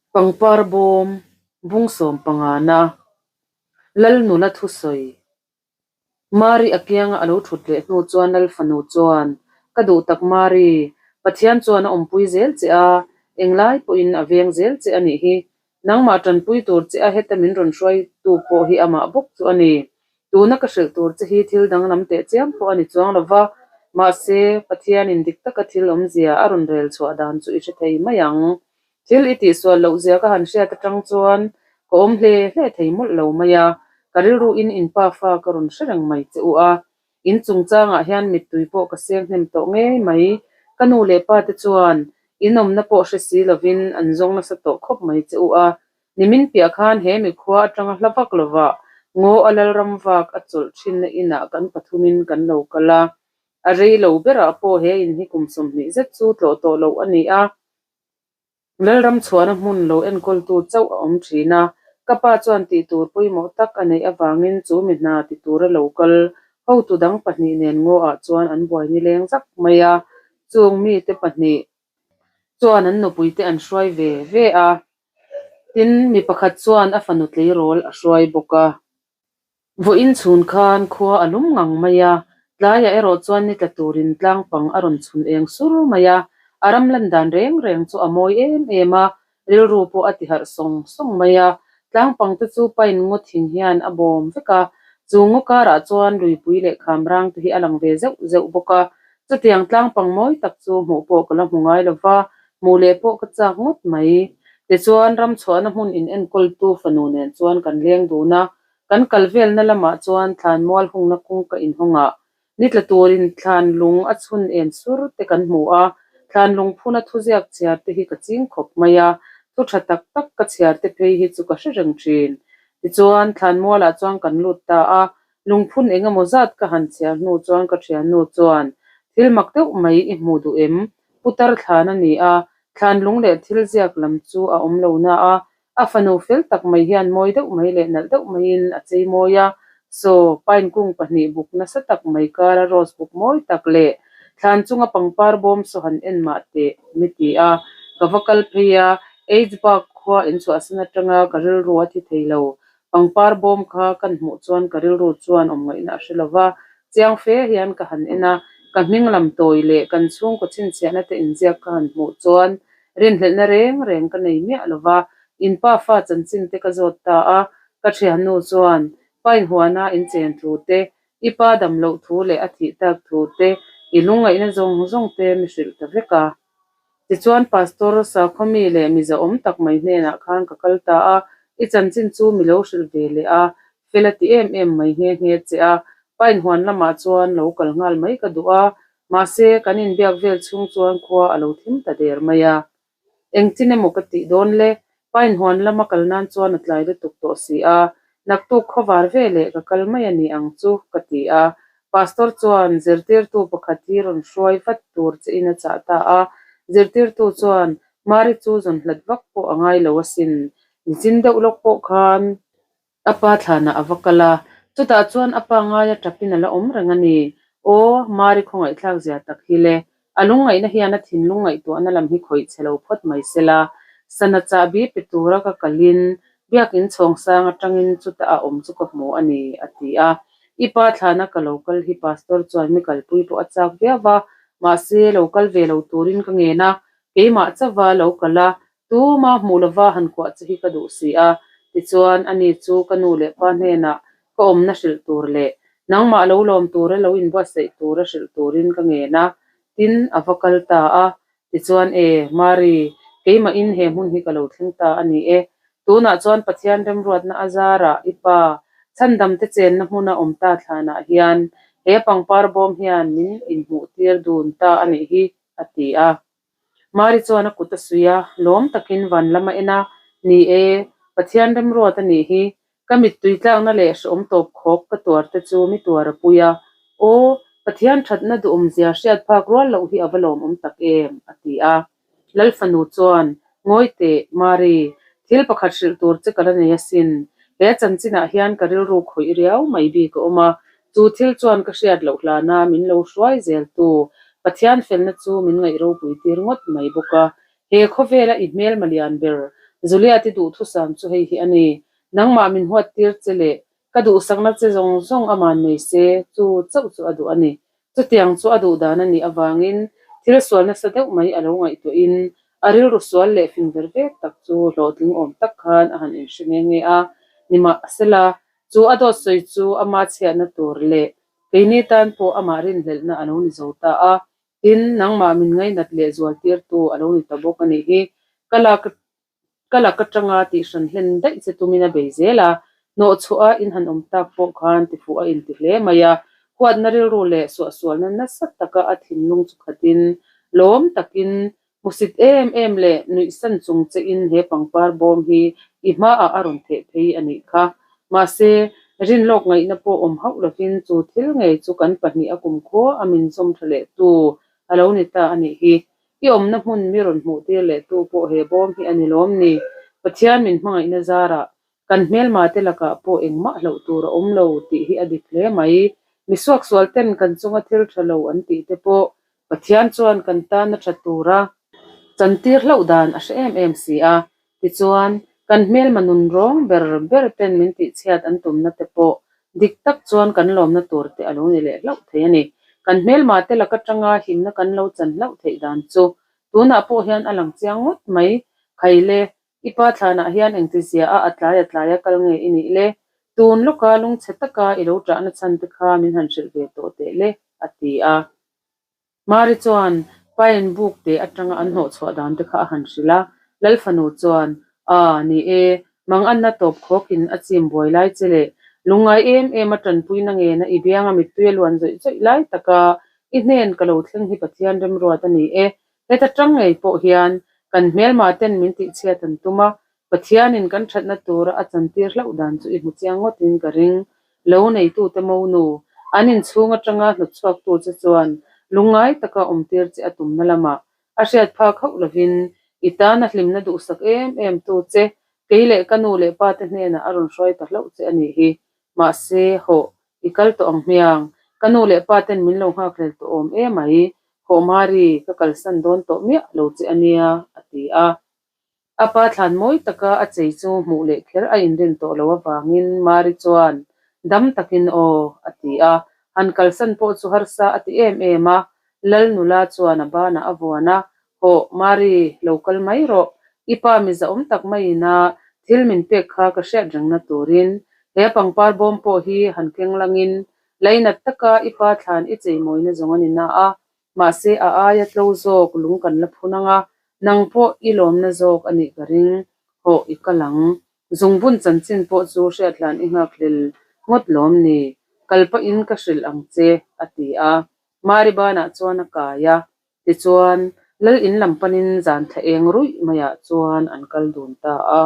Pangpar bawm bung sawm pangana Lal nula thusawi. Mari a kianga a lo thut leh hnu chuan Lal fanu chuan, Ka duh tak Mari, Pathian chuan a awmpui zel che a, englai pawhin a veng zel che a nih hi. Nangmah tanpui tur che a heta min rawn hruaitu pawh hi amah bawk chu a ni. Tuna ka hrilh tur che hi thil danglam teh chiam pawh a ni chuang lo va, mahse, Pathianin dik taka thil awmzia a rawn rel chhuah dan chu i hre thei mai ang. Thil i tihsual loh zia ka han hriat atang chuan ka awm hle hle thei mawlh lo mai a, ka rilruin in pa fa ka rawn hre reng mai che u a. In chungchangah hian mittui pawh ka seng hnem tawh ngei mai. Ka nu leh pa te chuan in awmna pawh hre si lovin an zawng nasa tawh khawp mai che u a. Nimin piah khan he mikhua atanga hla vak lovah ngaw a lalram vak a chawlh thinna inah kan pathumin kan lo kal a. A rei lo berah pawh he in hi kum 20 zet chu tlawh tawh loh a ni a. Lalram chhuahna hmun lo enkawltu chauh a awm thin a, ka pa chuan tih tur pawimawh tak a neih avangin chu mi hna ti tura lo kal hotu dang pahnih nen ngaw ah chuan an buai nileng zak mai a, chung mite pahnih chuan an nupuite an hruai ve ve a, tin mi pakhat chuan a fanu tleirawl a hruai bawk a. Vawiin chhun khan khua a lum ngang mai a, tlaiah erawh chuan ni tla turin tlang pang a rawn chhun eng sur mai a, a ram lan dan reng reng chu a mawi em em a, rilru pawh a ti harh sawng sawng mai a, tlang pang te chu pine ngaw thing hian a bawm vek a, chu ngaw karah chuan luipui leh kham rang te hi a lang ve zeuh zeuh bawk a, chutiang tlang pang mawi tak chu hmuh pawh ka la hmu ngai lo va, hmuh leh pawh ka chak ngawt mai. Tichuan, ram chhuahna hmun in enkawltu fanu nen chuan kan leng dun a, kan kal velna lamah chuan thlan mual hungna kawngka inhawngah ni tla turin thlan lung a chhun en sur te kan hmu a, thlan lung phuna thuziak chhiar te hi ka ching khawp mai a, thu tha tak tak ka chhiar te phei hi chu ka hre reng thin. Tichuan, thlan mualah chuan kan lut ta a, lungphun eng emaw zat ka han chhiar hnu chuan ka thiannu chuan, Thil mak deuh mai i hmu duh em? Putar thlan a ni a, thlan lung leh thil ziak lam chu a awm lo na a, a fanu fel tak mai hian mawi deuh mai leh nalh deuh maiin a chei mawi a, saw pine kung pahnih buk nasa tak mai kara rose buk mawi tak leh thlan chunga pangpar bawm saw han en mah teh mi ti a, ka va kal phei a, Eichbak khua inchhuahsan atanga ka rilru a thi thei lo, Pangpar bawm kha kan hmuh chuan ka rilru chuan awm ngaihna a hre lo va, chiang fe hian ka han en a, ka hming lam tawi leh kan chhungkaw chhinchhiahna te inziak ka han hmuh chuan rinhlelhna reng reng ka nei miah lo va, in pa fa chanchin te ka zawt ta a, ka thiannu chuan Pine huana in chen thu te, i pa dam loh thu leh a thih tak thu te, i lungngaihna zawng zawng te mi hrilh ta vek a. Tichuan Pastor Sakhawmi leh miza awm tak mai hnenah khan ka kal ta a, i chanchin chu mi lo hrilh ve leh a, fel a ti em em mai nghe nghe che a, Pine huan lamah chuan lo kal nghal mai ka duh a, mahse kan inbiak vel chhung chuan khua a lo thim ta der mai a. Engtin emaw ka tih dawn le? Pine huan lama kal nan chuan a tlai lutuk tawh si a, naktuk khawvar ve leh ka kal mai a ni ang chu, ka ti a. Pastor chuan zirtirtu pakhat hi rawn hruai vat tur che in a chah ta a. Zirtirtu chuan, Mari chu zawn hlat vak pawh a ngai lo asin, nichin deuh lawk pawh khan A pa thlanah a va kal a, chutah chuan a pa ngaia tapin a la awm reng a ni. Aw, Mari khawngaihthlak zia tak hi le. A lungngaihna hian a thinlung ngaihtuahna lam hi khawih chhe lo phawt mai se la. Sana chahbi pe tura ka kalin biakin chhawng sang atangin chuta a awm chu ka hmu a ni, a ti a. I pa thlana ka lo kal hi Pastor chuan mi kalpui pawh a chak viau va, mahse lo kal ve lo turin ka ngen a, keimah chauva lo kal a, Tuma hmuh lova han kuah che hi ka duh si a, tichuan ani chu ka nu leh pa hnenah ka awmna hrilh tur leh nangmah lo lawm tura lo inbuatsaih tura hrilh turin ka ngen a, tin a va kal ta a. Tichuan e, Mari, keimahin he hmun hi ka lo thleng ta a ni e. Tunah chuan Pathian remruatna a zarah i pa chhandamte chenna hmuna awm ta thlanah hian he pangpar bawm hian min inhmuhtir dun ta a nih hi, a ti a. Mari chuan a kut a suih a, lawm takin van lam a en a, Ni e, Pathian remruat a nih hi, ka mittui tlakna leh hrehawm tawp khawp ka tuar te chu mi tuar a pui a, Aw, Pathian thatna duhawmzia hriat phak rual loh hi a va lawmawm tak em? a ti a. Lal fanu chuan, Ngawi teh, Mari, thil pakhat hrilh tur che ka la nei asin. He chanchinah hian ka rilru khawih riau mai bik a awm a, Chu thil chuan ka hriat loh hlana min lo hruai zel tu Pathian felna chu min ngaih ropui tir ngawt mai bawk a. He khawvela i hmelma lian ber Juliet i duhthusam chu hei hi a ni. Nangmah min huat tir che leh ka duhsakna che zawng zawng aman nei se, chu chauh chu a duh a ni. Chutiang chu a duh dan a nih avangin thil sual nasa deuh mai a lo ngaihtuahin a rilru sual leh fing ver vek tak chu hlawhtling awm tak khan a han inhre nghe nghe a. Nimahsela, chu a dawt sawi chu ama chhiatna tur leh keini tan pawh amah rinhlelhna a lo ni zo ta a. Tin, nangmah min ngainat leh zual tirtu a lo ni ta bawk a nih hi. Ka lak ka lak atanga tihhran hlen daih che tumin a bei zel a, hnawhchhuah a in han awm tak pawh khan tifuh a inti hle mai a, huatna rilru leh suahsualna nasa taka a thinlung chu khatin lawm takin hmusit em em leh nuihsan chung che in he pangpar bawm hi i hmaah a rawn theh phei a nih kha. Mahse, rinlawk ngaihna pawh awm hauh lovin chu thil ngei chu kan pahnih a kumkhua a min zawm tha leh tu a lo ni ta a nih hi. I awmna hmun mi rawn hmuh tir leh tu pawh he bawm hi a ni lawm ni? Pathian min hmangaihna zarah kan hmelma te lakah pawh engmah hlauh tur a awm lo tih hi a dik hle mai. Mi suaksual ten kan chunga thil tha lo an tih te pawh Pathian chuan kan tana tha tura chantir hlauh dan a hre em em si a. Tichuan, kan hmelma nun rawng ber ber ten min tihchhiat an tumna te pawh dik tak chuan kan lawmna tur te a lo ni leh hlauh thei a ni. Kan hmelma te lak atanga himna kan lo chan hlauh theih dan chu tunah pawh hian a lang chiang ngawt mai. Khaile, i pa thlanah hian engtizia a a tlai a tlai a kal nge i nih le? Tun lawka lungchhe taka i lo ṭahna chhan te kha min han hrilh ve tawh teh le, a ti a. Mari chuan Pine buk te atanga an hnawhchhuah dan te kha a han hrilh a, Lal fanu chuan, Aa, ni e, manganna tawp khawkin a chim buai lai che leh lungngai em em a tanpuina ngena i bianga mittui a luan zawih zawih lai taka i hnen ka lo thleng hi Pathian remruat a ni e. Heta tang ngei pawh hian kan hmelma ten min tihchhiat an tum a, Pathianin kan thatna tura a chantir hlauh dan chu i hmu chiang ngawtin ka ring. Lo neitute monu, an inchhung atanga hnawtchhuaktu che chuan lungngai taka awmtir che a tumna lamah a hriat phak hauh lovin i tana hlimna duhsak em em tu che kei leh ka nu leh pa te hnenah a rawn hruai ta hlauh che a nih hi. Mahse, hawh, i kal tawh ang hmiang. Ka nu leh pa ten min lo nghakhlel tawh awm emai. Hawh Mari, ka kalsan dawn tawh miah lo che a nia, a ti a. A pa thlan mawi taka a chei chu hmuh leh kher a inrin tawh loh avangin Mari chuan dam takin aw a ti a, han kalsan pawh chu harsa a ti em em a. Lal nula chuan a banah a vuan a, Hawh, Mari, lo kal mai rawh. I pa miza awm tak maiin a thil min pek kha ka hriat rengna turin he pangpar bawm pawh hi han keng langin lainat taka i pa thlan i chei mawina zawng a ni na a, Mahse a aia tlo zawk lung kan la phun ang a, nang pawh i lawmna zawk a nih ka ring. Hawh i kal ang. Zungbun chanchin pawh chu hriathlan i nghakhlel ngawt lawm ni? Kal pahin ka hrilh ang che, a ti a. Mari banah chuan a kai a. Tichuan, Lal in lam panin zan thla eng ruih maiah chuan an kal dun ta a.